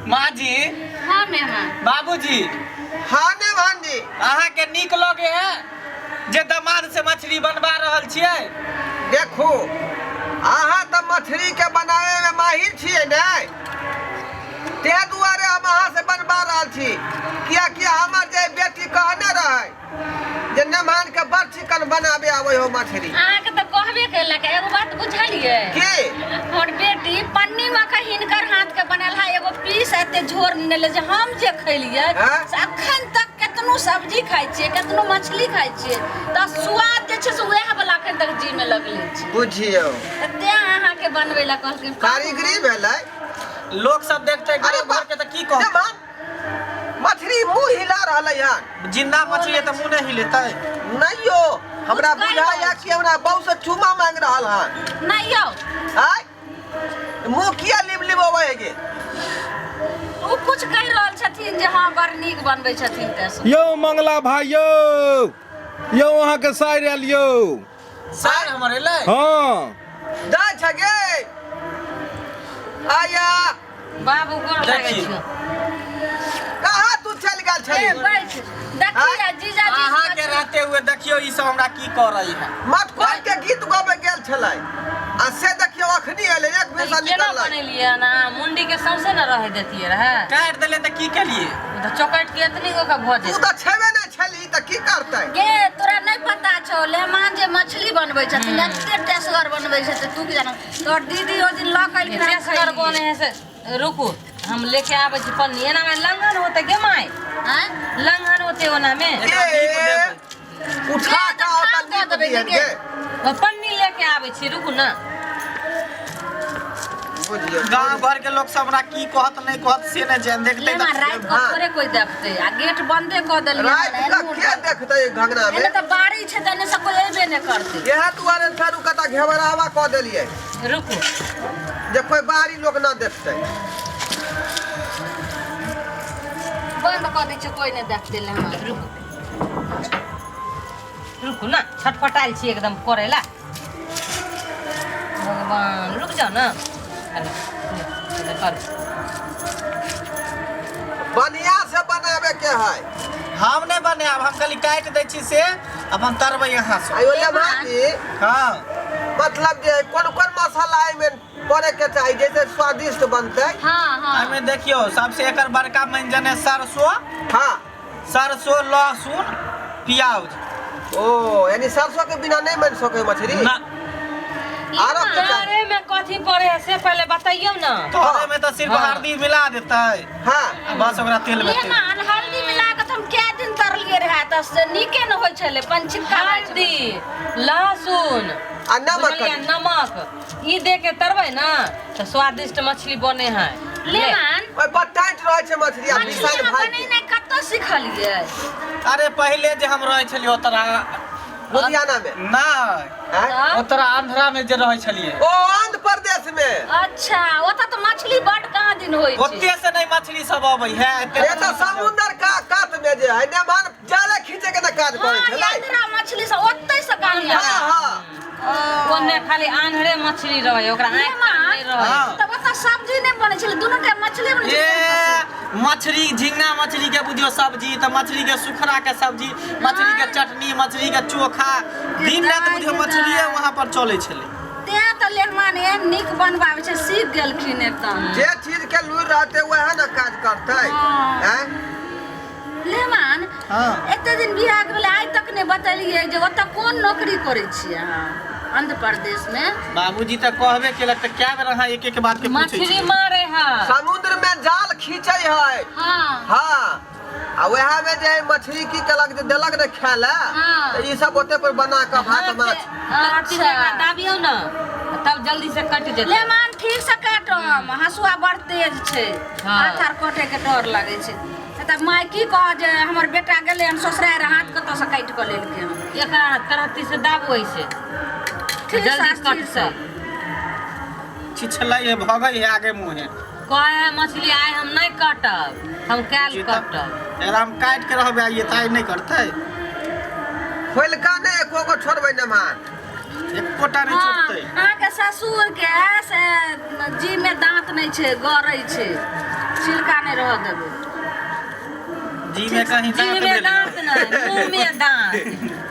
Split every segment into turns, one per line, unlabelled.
माँ जी।
हाँ मेहमान।
बाबूजी।
हाँ नेभान जी।
अहाँके नीक लगे है जे दमाद से मछली बनवा रहल छियै?
देखू, अहाँ तऽ मछली के बनावे में माहिर छियै ने, ताहि दुआरे हम अहाँ से बनवा रहल छी, कियाकि हमर जे बेटी कहने रहे जे नेमान के बड़ चिकन बनाबे आबै हो मछली।
अहाँके तऽ कहबे केलक। एगो बात बुझलियै?
की?
हमर बेटी पन्नी में के हिनकर हाथ के बनल है एगो पीस एते झोर नेले जे हम जे खैलियै
हाँ?
से अखन तक केतनो सब्जी खाइ छियै, केतनो मछली खाइ छियै, तऽ स्वाद जे छै से वएह वाला अखन तक जी में लगले छै।
बुझियौ।
तऽ तें अहाँके बनबै लए कहलखिन।
कारीगरी भेलै।
लोक सब देखते
अरे
गाँव घर के तऽ की कहतै?
नेमान, मछली मुंह हिला रहलै हन।
जिंदा मछली है तऽ मुंह नहि हिलेतै?
नहीं यो, हमरा
कुछ कहि
बुझाया
रहल
कि हमरा बहू से चूमा मांग रहल हन।
नहीं यौ।
आय मुंह किया लिब लिब होवे है गे?
ओ कुछ कहि रहल छथिन जे हँ बड़ नीक बनबै छथिन तें से।
यौ मंगला भाई यौ, यौ अहाँके साइर आयल यौ।
सार हमर एलै?
हाँ।
जा छ गे आया।
बाबू गोर लागै
देखी।
छियौ।
कहाँ तू चल गेल
ए,
छली?
बैठ देखिए जीजाजी।
अहाँ के रहते हुए देखियो ई सब हमरा की कर रही है।
मटकोर के गीत गाबे गेल छलै आ से देखियो अखनी एलै एक
ई
बेर
केना
निकललै।
बनेलियै हन अहाँ? मुंडी के सौंसे ने रहै देतियै रहए।
काटि देले तऽ की केलिए?
ओ तऽ चौकटि के एतनी गो के भऽ
तू
जेतै।
तऽ छेबे नहि छली तऽ की करतै?
गे तोरा नहि पता छौ, लेमान जे मछली बनबै छथिन एते टेसगर बनबै छथिन, तू की जान? तोहर दीदी ओ दिन लऽ के एलखिन, हम
टेसगर
खैलियै।
बनै है से रुकू, हम लेके आबै छी पन्नी। एना में लंघन होते गे माय?
आँय?
लंघन होते ओना में।
एकरा नीप देबै।
उठा
के
के
तऽ
ओतऽ
ठाम दऽ
नीप
देबै
दिहन
गे।
गे।
ओ पन्नी लेके आबै छी, रुकू ना।
बुझियौ।
गाँव घर के लोग सब हमरा की कहत नहि कहत से नहि जान देखते।
लेमान राति कऽ
हाँ।
थोड़े कोइ देखतै, आ गेट बंदे कऽ देलियै।
राति कऽ के देखतै घंगना में?
एने तऽ बाड़ी छै तऽ एने से कोइ अयबे नहि करतै।
इएह दुआरे फेर ओ कतऽ घेबरावा कऽ देलियै
रुकू
जे कोइ बाहरी लोक न देखतै।
बंद कऽ दै छै, कोइ नहि देखतै लेमान।
रुकू रुकू ना, छटपटायल छी एकदम करै ला। भगवान, रुक जाओ ना। हेलो, ले, करू।
बढ़िया से बनावे के है।
हम नहि बनायब, हम खाली काटि दै छी से अपन तरबै अहाँ सब।
आयो लेमाजी।
हाँ।
मतलब जे कोन कोन मसाला एहिमे पड़े के चाही जैसे स्वादिष्ट बनतै?
हाँ हाँ।
एहिमे देखियौ, सबसे एकर बड़का व्यंजन है सरसो।
हाँ।
सरसो, लहसुन, प्याज।
ओ यानी सरसों के बिना नहीं बन सके मछली?
ना।
आरो की चाही?
तोरे में कथी पड़े है से पहले बताइयो ना।
तोरे में तो सिर्फ
हाँ।
हल्दी मिला देतै।
हाँ।
आ बस ओकरा तेल में तेल।
लेमान हल्दी मिला के तऽ हम कै दिन तरलियै रहए तऽ से नीके ने होइ छलै, पंछिक्का भए छलै।
हल्दी, लहसुन
आ नमक।
बुझलियै, नमक ई दे के तरबै ना तऽ स्वादिष्ट मछली बने है।
लेमान
ओहि पर टाइट रहै छै मछली आ
मछली
बिसाइन
अहाँ
भागि
बनेनाइ कतऽ सिखलियै?
अरे पहिले जे हम रहै छलियै ओतरा
लुधियाना में?
नहि।
आँय?
तऽ?
ओतरा आंध्रा में जे रहै छलियै।
ओ आंध्र प्रदेश में।
अच्छा, ओतऽ तऽ मछली बड कहाँ दिन होइ छै।
ओते से नहि मछली सब अबै है एते।
ये तऽ समुद्र का कात में जे है नेमान जाले खींचे के ने काज करै
हाँ,
छलै।
आंध्रा मछली सब ओतै से गाड़ी।
हाँ हाँ।
ओने खाली आन्हरे मछली रहे, ओकरा आँखि कान नहि रहे।
हाँ।
तब ओतऽ सब्जी नहि बनै छलै, दुनू टाइम मछली बनै
ए
छलै।
मछली, झिंगा मछली के बुझियो सब्जी तऽ मछली के सुखड़ा के सब्जी, मछली के चटनी, मछली के चोखा, दिन राति बुझियो मछलिए वहां पर चलै छलै।
तें तऽ लेहमान एहन नीक बनबाबै छै, सीख गेलखिन एकदम।
जे चीज के लूरि रहतै वएह ने काज करतै।
हाँ।
हैं?
लेहमान,
हाँ।
एते दिन बियाह के भेलै आइ तक नहि बतेलियै जे ओतऽ कोन नौकरी करै छियै अहाँ आंध्र प्रदेश में?
बाबूजी तऽ कहबे केलक तऽ कए बेर अहाँ एक एक बात के पूछै
मछली
छियै?
मारे है।
समुद्र में जाल खींचै है।
हाँ।
हाँ, आ वएह में जे मछली की केलक जे देलक ने खाय लए।
हाँ।
तऽ ई सब ओते पर बना कऽ भात माछ।
अच्छा, दाबियौ ना तब जल्दी से कटि जेतै।
लेमान ठीक से काटम, हँसुआ बड़ तेज छै।
हाँ।
हाथ आर कटे के डर लागै छै। तऽ माय की कह जे हमर बेटा गेलै हन ससुरारि, हाथ कतऽ से काटि कऽ लेलकै हन?
एकरा तरहत्ती से दाबू ऐसे
ठीक से
जल्दी
स्थिर से।
कटतै।
छिछलै है, भगै है आगे मुँहे।
कहे है मछली आइ हम नहि काटब, हम काल्हि काटब।
एकरा हम काटि के रहबै आइए तऽ आइ नहि करतै।
खोलका नहि एको गो छोड़बै नेमान।
एकोटा नहि
हाँ,
छूटतै।
अहाँके ससुर के से जी में दांत नहीं छै, गड़ै छै। छिलका नहि रहऽ देबै।
जी में कहीं
जीह
दांत
में
भेल।
दांत नहीं, मुंह में दांत।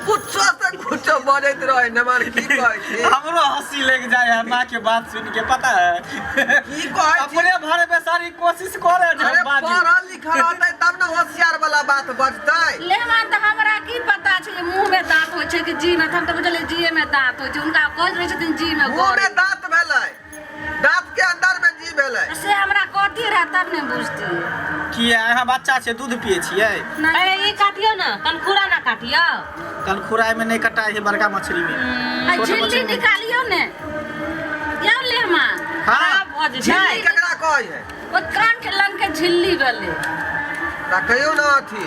कुछो से कुछो बजैत रहे नमन, की कहै छी?
हमरो हंसी लग जाए है माँ के बात सुन के, पता है?
की कहै छी?
अपने भर बेचारी कोशिश करे जे
अरे
हम बाजू।
पढ़ल लिखल रहतै तब ने होशियार वाला बात बजतै।
लेहमान, तऽ हमरा की पता छै जे मुँह में दांत होइ छै कि जी में? हम तऽ बुझलियै जीए में दांत होइ छै। हुनका कहैत रहै छथिन जी में।
मुंह में दांत भेलै, दांत के अंदर में जी भेलै।
से हमरा कथी रहै तब ने बुझतियै।
किया, अहाँ बच्चा छै, दूध पिए छियै?
नहि।
अरे, ई काटियो ना, कनखुरा ना काटियो।
कनखुराइ में नहीं कटाइ है बड़का मछली में।
आ
छोट
झिल्ली
मछली में।
निकालियौ ने यौ लेहमान।
हाँ।
खराब भऽ जेतै।
झिल्ली केकरा कहै है?
ओ कान के लंग के झिल्ली भेलै।
तऽ कहियौ ने अथी।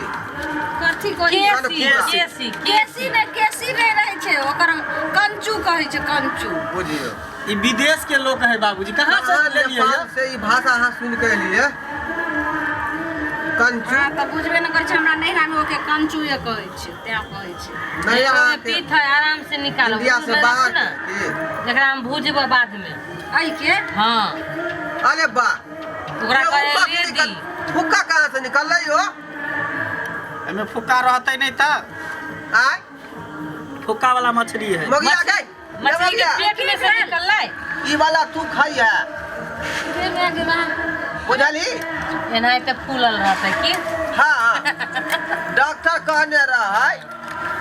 कथी कहै?
केसी।
केसी।
केसी।
केसी नहि, केसी नहि रहै छै ओकर, कंचू कहै छै, कंचू।
बुझियौ।
ई विदेश के लोग है बाबूजी, कहाँ से
अहाँ
लेलियै?
नेपाल से ई भाषा अहाँ सुनि के एलियै, कंचू?
हँ, तऽ बुझबे नहि करै छै। हमरा नैहरामे ओके कंचूए कहै छै, तें कहै छै।
नहीं, अहाँके
पीठ है, आराम से निकालो।
इंडिया से बाहर
ना
की?
जकरा हम भूजबै बाद में।
एहिके?
हाँ।
अरे वाह!
ओकरा
ये
कहे
हुक्का के
रेडी।
फुक्का कहाँ से निकललै हो?
एहिमे फुक्का रहतै नहि तऽ।
आय?
फुक्का वाला मछली है।
मगिया गई।
मछली के पेट में से निकललै।
ई वाला तू खाइहे।
गे माय, गे माय।
बुझलही?
एनाहिते फूलल रहतै की?
हाँ, डॉक्टर कहने रहै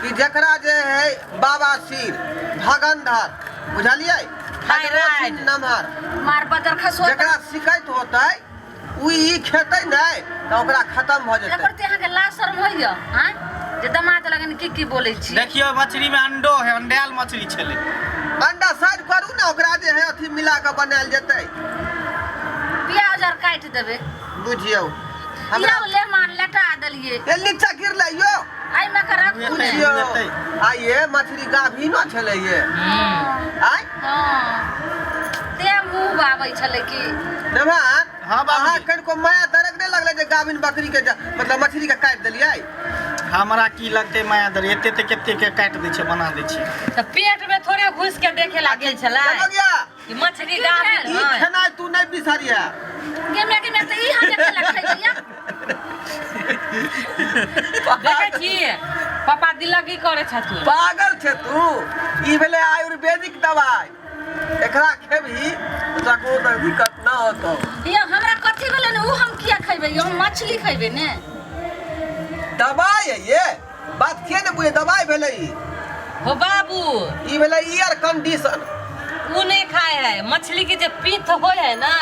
कि जकरा जे है बाबासीर भगंधर, बुझलियै?
थायराइड।
नमहर
मार बदर खसो।
जकरा शिकायत होतै, उ ई खेतै नहि तऽ ओकरा खत्म भऽ जेतै।
एकर ते अहाँके लाज शर्म होइया आँय, जे दमाद लगन की की बोलै छी?
देखियौ, मछली में अंडो है, अंडायल मछली छलै।
अंडा साइड करू ने, ओकरा जे है अथी मिला कऽ बनायल जेतै।
प्याज आर काटि देबै।
बुझियौ हमरा।
यौ लेहमान, लटा देलियै।
ए, नीचा गिरलै यौ।
एहिमे के रखू ने।
बुझियौ।
हेतै।
आ ये मछली गाभीनो छलै ये। आय?
हँ, ते मुँह बाबै छलै की।
नमहर।
हाँ, बाबूजी।
अहाँ कनिको माया दरक नहि लगलै जे गाभिन बकरी के मतलब मछली के काटि देलियै?
हमरा की लगतै माया दर? एते ते कते के काटि दै छै, बना दै छै।
तऽ पेट में थोड़े घुस के देखे ला गेल छलै
देखो
कि मछली गाभिन
ई
है।
खेनाइ तू नहि बिसरिहे।
गेमे गेमे, तऽ ई हम अकेला खैबै या?
देखै छी, पापा दिलगी करै छथुन।
पागल छै तू? ई भेलै आयुर्वेदिक दवाई, एकरा खेबही तऽ तोरा कोनो तरह दिक्कत न होतौ।
यौ, हमरा कथी भेलै ने, उ हम किया खैबै यौ? हम मछली खैबै ने।
दवाई है ये, बात किए ने बुझे, दवाई भेलै ई।
हो बाबू।
ई भेलै एयर कंडीशन।
उ नहीं खाए है, मछली के जे पित्त होय है ना,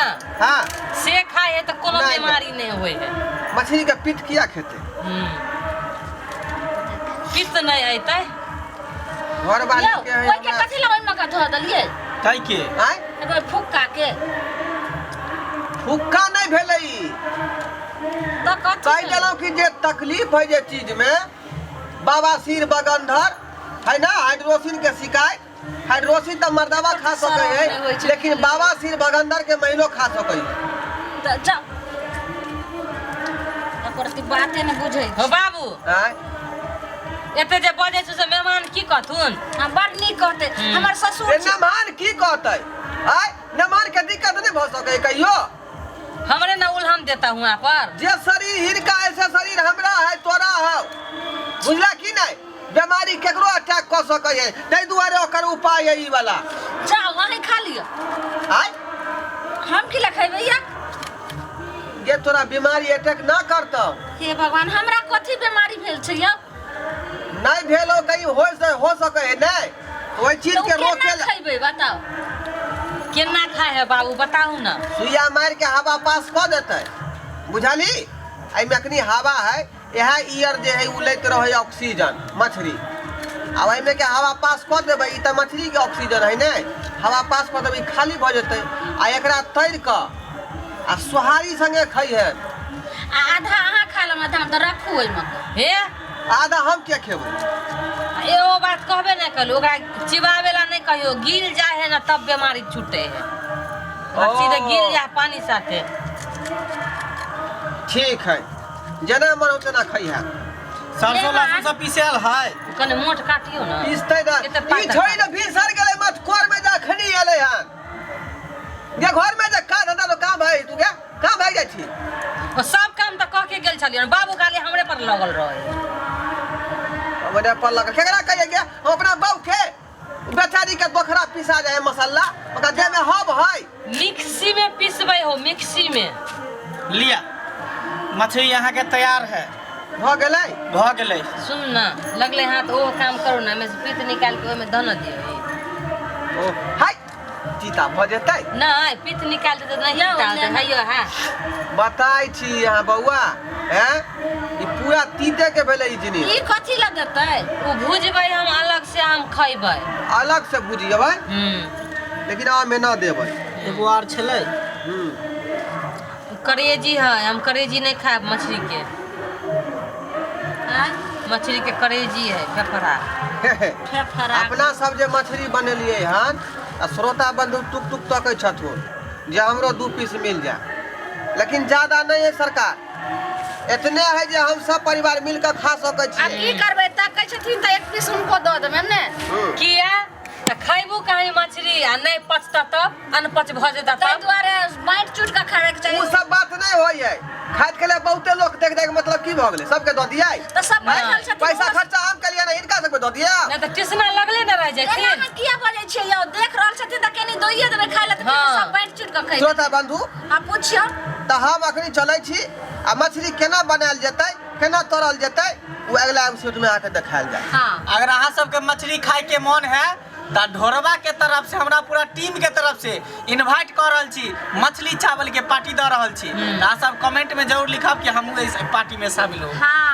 से खाए है तऽ कोनो
नहीं,
बीमारी नहीं होय है।
मछली के पीठ किया खेतै?
पित्त नहीं अयतै।
घर वाली
यौ,
के है
ओहिके
हमरा।
कथी लए ओहिमे के धऽ देलियै?
कै के?
आँय?
एगो फुक्का के।
फुक्का नहि भेलै ई।
तऽ कथी
कहि
भेलै?
देलहुँ कि जे तकलीफ है, जे चीज में बाबासीर बगंधर है ना, हाइड्रोसिन के शिकायत, हाइड्रोसिन तऽ मर्दवा खा सकै
शरम नहि होइ
है,
छै।
लेकिन बाबासीर बगंधर के महिलो खा सकै है।
तऽ जाउ, एकर अथी बाते ने बुझै
हो बाबू।
आँय?
एते जे बजै छै से मेहमान की कहथुन?
हम बड़ नीक कहतै हमर ससुर
ए
छै।
नमहान की कहतै? आँय, नमहान के दिक्कत नहि भऽ सकै कहियो।
हमरे न उल्हम देता हुआ पर।
जे शरीर हिनका है से शरीर हमरा है, तोरा है, बुझला की नहि? बीमारी केकरो अटैक कऽ सकै है, ताहि दुआरे ओकर उपाय है ई वाला।
जाउ, अहीं खा लिअ।
आँय?
हम की लए खैबै या?
जे तोरा बीमारी अटैक ना करतौ।
हे भगवान, हमरा कथी बीमारी भेल छै यौ?
नहि भेल हो, कहीं हो से हो सकै है नहि, ओहि चीज
तऽ उ
के रोके
केना
ला।
खैबै बताउ?
केना खाए है बाबू, बताउ न।
सुइया मारि के हवा पास कऽ देतै, बुझलही? एहिमे अखनी हवा है, इएह ईयर जे है उ लैत रहै ऑक्सीजन मछली। आब एहिमे के हवा पास कऽ देबै, ई तऽ मछली के ऑक्सीजन है ने, हवा पास कऽ देबै, ई खाली भऽ जेतै आ एकरा तरि कऽ आ सोहारी संगे खैहन।
आ आधा अहाँ खा लेब, आधा हम तऽ रखू ओहिमे के।
हे।
आधा हम किया खेबै?
एगो बात कहबे नहि कलू, ओकरा चिबावे ला नहि कहियो, गिल जाए है ना तब बीमारी छूटे है। ओकरा
ओ।
सीधे गिल जाए पानी साथे।
ठीक है, जेना मन हो तेना खैहन।
सरसों लहसुन सब पीसल है।
कने मोट काटियो ना।
पिसतै ने।
एते
ई
पातर।
छोड़ि ने, भिनसर गेलै, मटकोर में जखनी एलै हन, जे घर में जे काज धंधा तो काम है, तू के कहाँ भागि जाइ छी?
ओ सब काम तऽ कऽ के गेल छलियै बाबू खाली हमरे पर लगल रहे।
हमरे पर लगल केकरा कहिए गे? हम अपना बहू के बेचारी के दोखरा पिसा जाए मसाला, ओकरा देह में हब है।
मिक्सी में पिसबै हो, मिक्सी में।
लिया मछली अहाँ के तैयार है।
भऽ गेलै?
भऽ गेलै।
सुन ना, लगले हाथ ओ काम करू ना, एहिमे से पित्त निकालि के ओहिमे धऽ न दियौ।
ओ हाय तीता भऽ जेतै।
नहि, पित्त निकालि देतै तऽ नहि तीता होतै। हैयो है
बताइ छी अहाँ बौआ, हैं ई पूरा तीते के भेलै ई जिनिस।
ई कथी लए देतै?
ओ भुजबै हम अलग से, हम खैबै
अलग से भुजियबै। लेकिन आमे न देबै।
एगो आर छलै।
करेजी है, हम करेजी नहीं खायब मछली के।
आँय?
मछली के करेजी है, फेफड़ा।
फेफड़ा।
अपना सब जे मछली बनेलियै हन आ श्रोता बंधु टुक टुक तकै छथुन जे हमरो 2 पीस मिल जाए, लेकिन ज्यादा नहीं है सरकार, एतने है जे हम सब परिवार मिलकर खा सकै
आब
छियै।
की करबै, तकै छथिन तऽ 1 पीस हुनको दऽ देबै ने।
किया तऽ खैबू कहीं मछली आ नहीं पचता तब अनपच भऽ जेता
ताहि
तब।
दुआरे बाँटि चूटि कऽ खायके चाही।
ओ सब बात नहीं होई है, खाइत के लिए बहुते लोग देख देख मतलब की भऽ गेलै, सबके दऽ दियै।
तऽ सब बैठल छथिन।
पैसा खर्चा हम केलियै ने, हिनका सबके दऽ दियै।
नहि तऽ टिसना लगले ने रहि
एना
जेथिन।
अहाँ किया बजै छियै यौ? देख रहल छथिन तऽ कनि दइए देबै खाय लए तऽ
हँ।
सब बाँटि चूटि कऽ खैबै।
श्रोता बंधु,
हँ पुछियौ।
तऽ हम अखनी चलै छी आ मछली केना बनायल जेतै, केना तरल जेतै, ओ अगला एपिसोड में अहाँके देखायल जायत।
हाँ।
अगर अहाँ सबके मछली खाय के मन है तऽ ढोरबा के तरफ से, हमरा पूरा टीम के तरफ से इनवाइट कऽ रहल छी, मछली चावल के पार्टी दऽ रहल छी। तऽ अहाँ सब कमेंट में जरूर लिखब कि हमहूँ एहि पार्टी में शामिल हो।
हाँ।